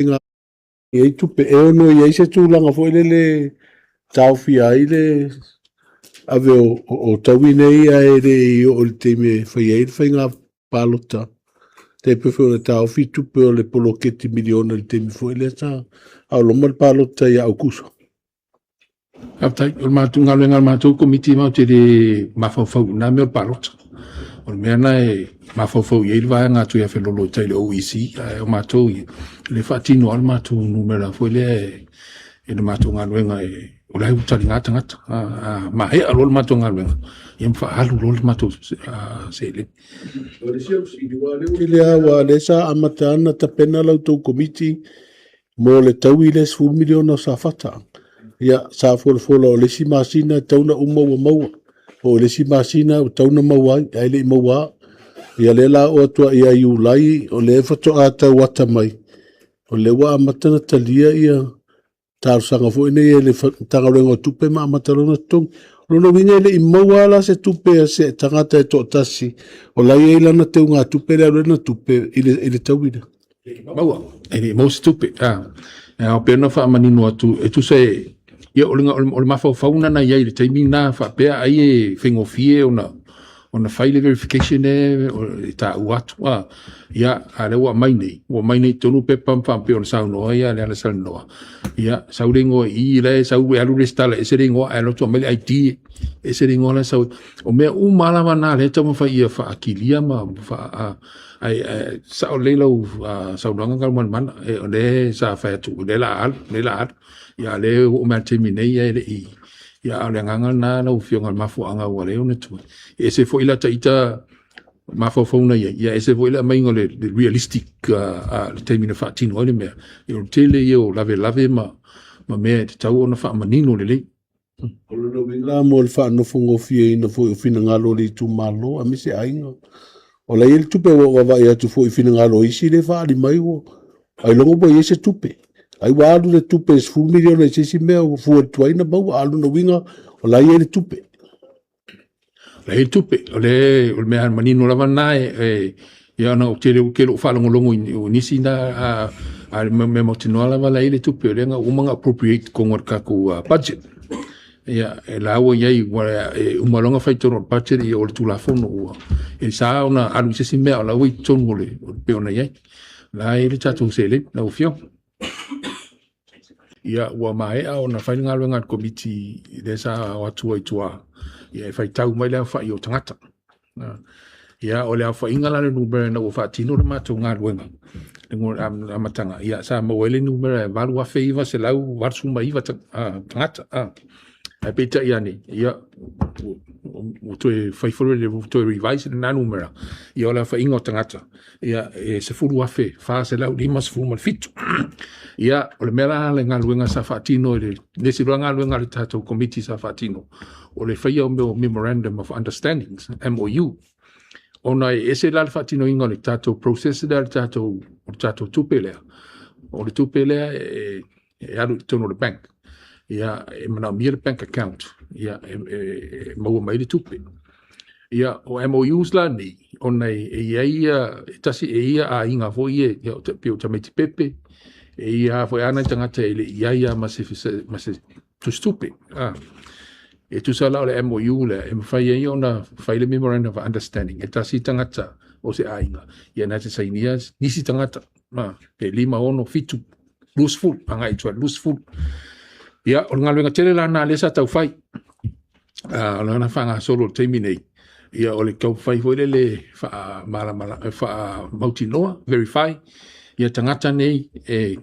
I ai tupe e ono i ai se tulaga foi lele e taofia ai le ave o taui nei ae le i oo i le taimi e fai ai le faiga palota. Tai pei foi ona taofi tupe o le poloketi miliona i le taimi foi lea sa loma le palota ia Aukuso. Faafetai. O le matou galuega a le matou Komiti matou te le mafaufau i na mea o le palota. O le mea lena e mafaufau i ai le vaega a Tuiafelolo i tai i le OEC, ae o matou ia, o lea e faatino lava le matou numera foi lea i le matou galuega o la e ua taliga tagata. A maea loa le matou galuega, ia ma faaalu loa le matou seleni. O le isi au fesili, aua o lea ua tele lava, aua o lea sa amata lava ona tapena la outou Komiti mo le taui lea $10 miliona o Safata. Ia, sa folafola o le isi masina e tatau ona uma ua maua, po o le isi masina ua tatau ona maua ai, ae le i maua lava. Ia lea o le a oo atu lava ia Iulai o lea faatoa tau ata mai, o lea ua amata ona talia talosaga foi nei e le Matagaluega o Tupe ma amata loa ona totogi. O lona uiga e le i maua lava la se tupe a se tagata e toatasi o la e i ai lana teugatupe lea e alu ai lana tupe i le taui lea. Maua, e le i maua se tupe. E ao pea ona faamanino atu, e tusa e, ia, o le mafaufau lena na i ai i le taimi lena faapea ai e faigofie ona fai le verification e taua atu. Ia, a o lea ua aumai nei, ua aumai nei i totonu pepa ma faapea ona saunoa ia Lealasalanoa, ia, sau le igoa i i, la e sau e alu resitala e ese le igoa, ae alu atu aumai le ID, e ese le igoa la e sau ai. O mea uma lava na o lea e taumafai ia faakilia ma ae sao lelei lau saunoaga Galumalemana, o lea sa fai atu o lea o le a alu, o lea o le a alu. Ia a o lea ua oo mai lava i le taimi nei e le i, ia a o le agaga lena lau Afioga i le mafuaaga ua ala ai ona tuai. E ese foi la ita mafaufauga na i ai, ia ese foi le aumaiga o le realistic le taimi na faatino ai le mea. Ia o le tele ia o lavelave ma mea e tatau ona faamanino lelei. O lona uiga la mo le faanofogofieina foi o finagalo o le itumalo aemaise aiga. O la e i ai le tupe ua ou vaavaai atu foi i finagalo o isi lea e faaali mai ua ailoga ua i ai se tupe. Ai ua alu le tupe e $10 miliona i se isi mea ua fua i le tuai ona maua, a o lona uiga o la e i ai le tupe. O la e i ai le tupe, o le mea manino lava lena e ia ona ou te le ou faalogologo i nisi na, a o le mea mautinoa lava la e i ai le tupe, o lea na uma ona appropriate i totonu o le tatou budget. Ia, e la ua i ai, e uma loa ona fai i totonu o le budget, ia o le Tulafono ua, e sa ona alu i se isi mea, o la ua i totonu o le pei ona i ai. O la e i ai le tatou seleni, lau Afioga. Ia, ua maea ona fai le galuega a le Komiti lea sa o atu ai i tua, ia e faitau mai le aofai o tagata. Ia, o le aofaiga la o le numera ina ua faatino le matou galuega i le amataga, ia sa maua ai le numera e 8,989 tagata. Ae peitai ane, ia, ua toe fai foi le, ua toe revise lena numera, ia o le aofaiga o tagata, ia, e 10,457. Ia, o le mea la le galuega sa faatino i le isi loa galuega a le tatou Komiti sa faatino, o le faia o mea o Memorandum of Understandings, MOU, ona e ese la le faatinoina o le tatou process lea, o le tatou tupe lea. O le tupe lea e alu i totonu o le bank. Ia, e manaomia le bank account, ia, e maua mai le tupe. Ia, o MOUs la nei, ona e i ai ia, e tasi, e i ai aiga foi ia, e pei o tamaiti pepe, e i ai foi nai tagata e le i ai lava ma se tusitupe. E tusa la o le MOU lea, e mafai ai ona fai le Memorandum of Understanding, e tasi tagata o se aiga, ia na te sainia nisi tagata, pe 5, 6, 7, 20, agai i tua i le 20. Ia, o le galuega tele la lena lea sa tau fai, o lana faagasolo i le taimi nei, ia o le taumafai foi lele faamautinoa, verify, ia tagata nei e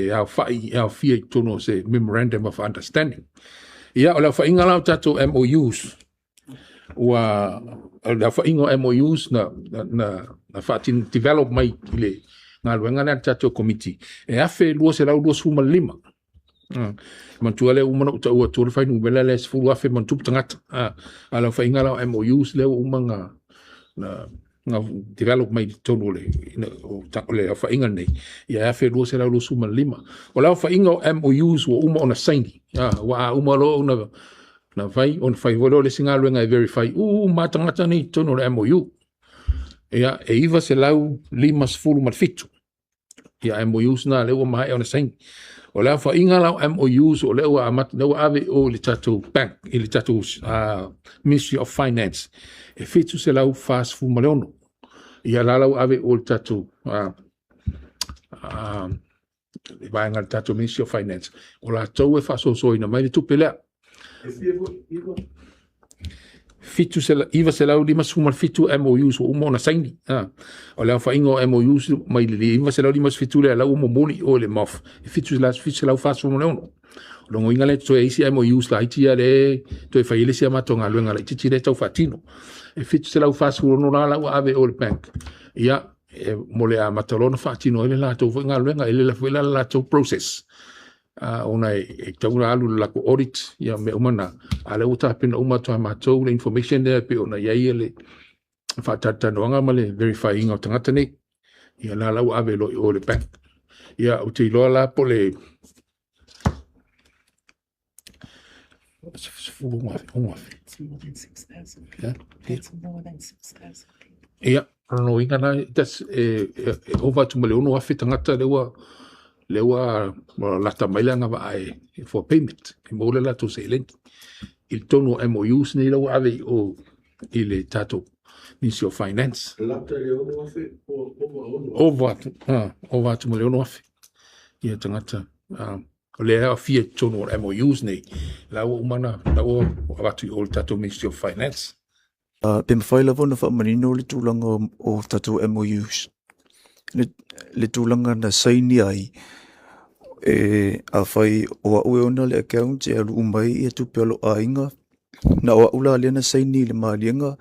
aofai, e aofia i totonu o se Memorandum of Understanding. Ia, o le aofaiga la o tatou MOUs, ua, o le aofaiga o MOUs na faatino, develop mai i le galuega lea a le tatou Komiti, e 1,225. Manatua lea ua uma ona ou taua atu le fuainumera lea e 10,000 ma ona tupu tagata. A o le aofaiga la o MOUs lea ua uma ona develop mai i totonu o le aofaiga lenei, ia e 1,225. O le aofaiga o MOUs ua uma ona saini, ua uma loa ona fai, ona fai foi lea o le isi galuega e verify uma tagata nei i totonu o le MOU. Ia, e 957. Ia MOUs na lea ua maea ona saini. O le aofaiga la o MOUs o lea ua amata, lea ua ave i o i le tatou bank, i le tatou Ministry of Finance, e 746. Ia la la ua ave i o i le tatou le vaega a le tatou Ministry of Finance, o latou e faasoasoaina mai le tupe lea. 957 MOUs ua uma ona saini. O le aofaiga o MOUs mai le 957 lea la ua momoli i o i le MOF e 746. O lona uiga lea toe ai isi MOUs laiti ia lea toe fai ai le isi a matou galuega laitiiti lea e tau faatino. E 746 la la ua ave i o i le bank. Ia, e, mo le amata loa ona faatino ai le latou foi galuega, e lele foi la le latou process. Ona e tatau ona alu i le latou audit, ia mea uma na, a o lea ua tapena uma atu lava e matou le information lea e pei ona i ai le faatalatalanoaga ma le verify ina o tagata nei. Ia la la ua ave loa i o i le bank. Ia ou te iloa la po o le 16,000. It's more than 6,000 Yeah. people. It's more than 6,000 people. Ia, o lona uiga la, that's, e ova atu ma le 6,000 tagata lea ua lata mai le agavaa e for payment, e maua le latou seleni. I totonu o MOUs nei la ua ave i o i le tatou Ministry of Finance. Lata i le 6,000 o ova ono. Ova atu ma le 6,000 ia tagata o lea e aofia i totonu o MOUs nei, la ua uma na, la ua avatu i o i le tatou Ministry of Finance. Pe mafai lava ona faamanino le tulaga o tatou MOUs. Le tulaga na saini ai, e afai o au e ona le account e alu uma ai ia tupe a lou aiga, na o au la lea na saini i le maliega,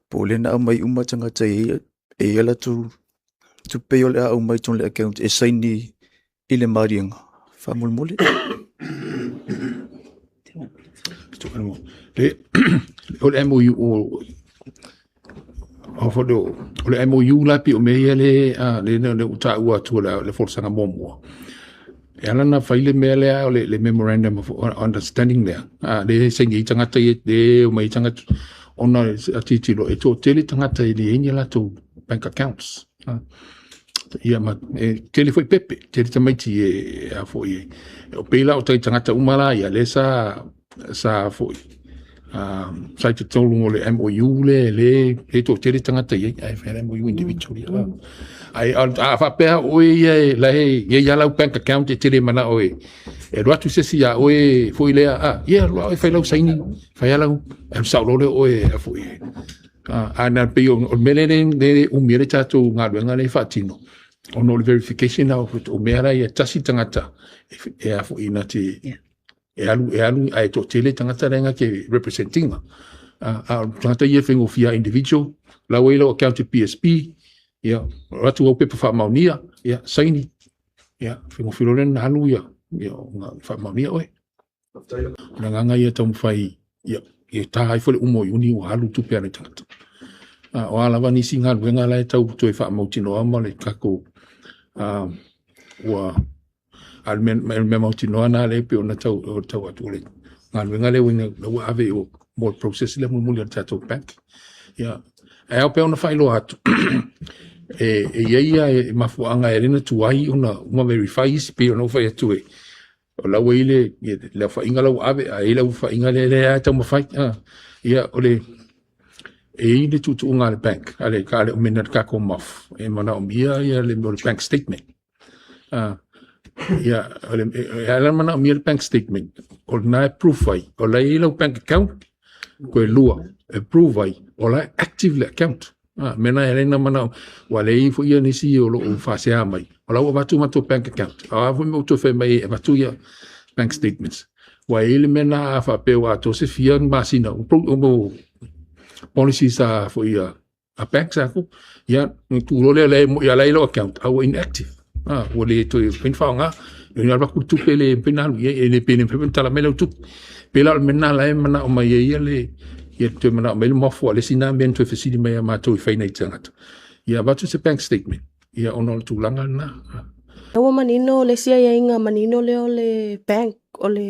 po o lea na aumai uma tagata e i ai latou tupe o le a aumai i totonu o le account e saini i le maliega. Faamolemole. O le MOU o le MOU la pei o mea ia le ua taua atu le folasaga muamua. E ala ona fai le mea lea o le memorandum of understanding lea, le saini ai tagata ia, le omai ai tagata, ona a tilotilo e toatele tagata e leai ni latou bank accounts. Ia ma e tele foi pepe, tele tamaiti e a foi e o pei la o tai tagata uma la ia le sa foi sa i totonu o le MOU le toatele tagata i ai, ae fai le MOU individually. Ai a faapea oe ia e la e i ai lau bank account e tele manao e alu atu se isi ia oe foi lea ia alu oe fai lau saini fai lau alu sao loa lea oe a foi a na pei o le mea le umi ai le tatou galuega lea e faatino ona o le verification o mea la ia tasi tagata e a foi na te e alu ae toatele tagata lea na te represent ina a o tagata ia e faigofie individual la ua i lau account e PSB, ia o atu au pepa faamaonia, ia saini, ia faigofie loa lea ona alu ia ona faamaonia oe. O le agaga ia taumafai ia ta ai foi le uma o Iuni ua alu tupe a le tagata. O a lava nisi galuega la e tau toe faamautinoa ma le tatou ua a le mea mautinoa na lea e pei ona tau atu o le galuega lea ua ave i o mo le process lea mulimuli a le tatou bank. Ia, ae ao pea ona faailoa atu e i ai ia e mafuaaga e le na tuai ona uma verify isi pei ona ou fai atu e o la ua i le aofaiga la ua ave ae i le aofaiga lea e taumafai. Ia o le e i ai le tuutuuga a le bank a le omena le tatou MOF e manaomia ia le mea o le bank statement. Ia o le e ala manaomia le bank statement o lena e proof ai o la e i ai lau bank account, toe lua e prove ai o la e active le account. Mea na e ala ona manao ua leai foi ia nisi o loo faasea mai o la ua avatu matou bank account a foi mo toe fai mai e avatu ia bank statements ua i ai le mea na a faapea ua atoa se fia masina o policies a foi a banks a ku ia tu lo le ia la i lau account a ua inactive ua le toe mafai ona faaaoga ina alu atu le tupe le mafai ona alu i ai e le pe le mafai ona tala mai lau tupe pe la o le mea lena la e manao mai ai ia le ia toe manao mai le MOF o le isi na mea na toe fesili mai ia matou i fai nei tagata ia avatu se bank statement ia ona o le tulaga lena. Ua manino le isi aiaiga manino lea o le bank. o le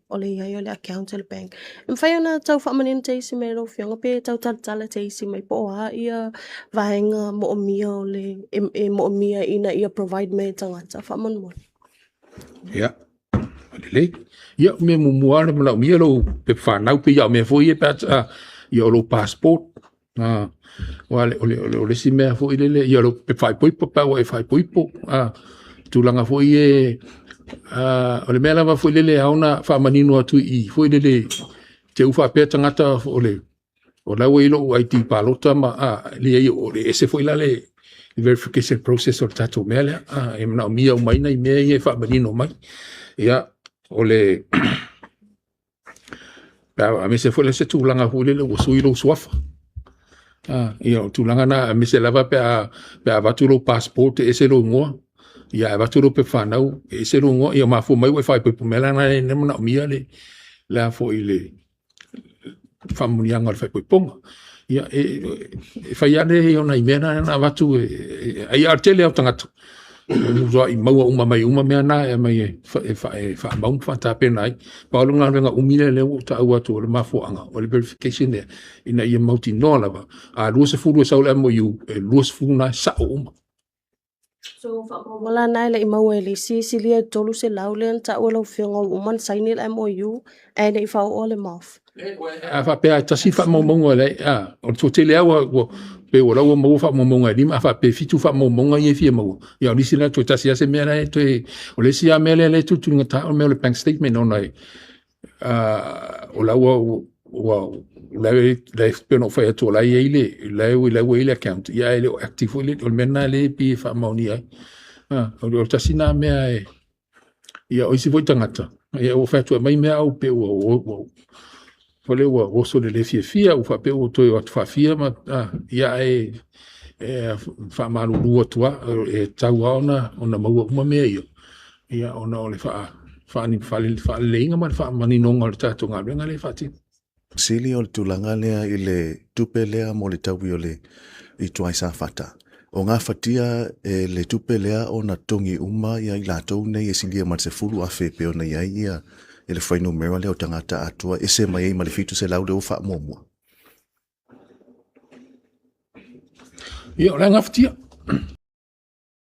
o le i ai o le account a le bank. E mafai ona tau faamanino te isi mai lau Afioga pe tau talatala te isi mai po o a ia vaega moomia o le e, e moomia ina ia provide mai e tagata faamolemole. Ia, lelei. Ia, o mea muamua lava le manaomia lou pepa fanau pei lava o mea foi ia pe a, ia o lou passport. Aua o le, o le, o le isi mea foi lele, ia lou pepa faaipoipo pe a ua e faaipoipo. Tulaga foi ia, o le mea lava foi lele e ao ona faamanino atu i i foi lele, te i ua faapea tagata o le, o la ua i ai lou ID palota ma, leai o le ese foi la le verification process o le tatou mea lea. E manaomia uma ai nai mea ia e faamanino mai. Ia, o le aemaise foi le se tulaga foi lele ua sui lou suafa. Ia, o tulaga na, aemaise lava pe a avatu lou passport e ese lou igoa, ia ae avatu lou pepa fanau e ese lou igoa, ia mafua mai ua e faaipoipo mai la na e manaomia le a foi le faamaoniaga o le faaipoipoga. Ia, e fai lava le o nai mea na na avatu, ai a o le tele lava o tagata, ua matuai maua uma mai uma mea na e aumai e faamau ma faatapena ai. Pau le galuega umi lea ua ou taua atu o le mafuaaga, o le verification lea, ina ia mautinoa lava, a 20 e sau le MOU, e 20 na e sao uma. So faamaumauga la na e le i maua e le isi silia i le 300 lea na taua e lau Afioga ua uma ona saini le MOU ae le i faaoo le MOF. A faapea e tasi faamaumauga leai, o le toatele lava ua pei o la ua maua faamaumauga e lima, a faapea e fitu faamaumauga ia e fia maua, ia o nisi la toe tasi lava se mea la e toe, o le isi lava mea lea e tulituli gata o le mea o le bank statement ona e o la ua ua la e pei ona ou fai atu o la e i ai le la ua i ai le account, ia ae le o active foi le, o le mea lena lea e pei e faamaonia ai. O le tasi lena mea e, ia o isi foi tagata, ia ua fai atu e aumai mea au pei ua foi lea ua oso i le le fiafia, ua faapea ua toe o atu faafia ma ia ae e faamalulu atu lava, e tatau lava ona maua uma mea ia, ia ona o le faaleleiga ma le faamaninoga o le tatou galuega lea e faatino. Sili o le tulaga lea i le tupe lea mo le taui o le i tua i Safata. O gafatia e le tupe lea ona totogi uma ia i latou nei e silia ma le 10,000 e pei ona i ai ia le fuainumera lea o tagata atoa ese mai ai ma le 700 lea ua faamuamua. Ia, o le a gafatia.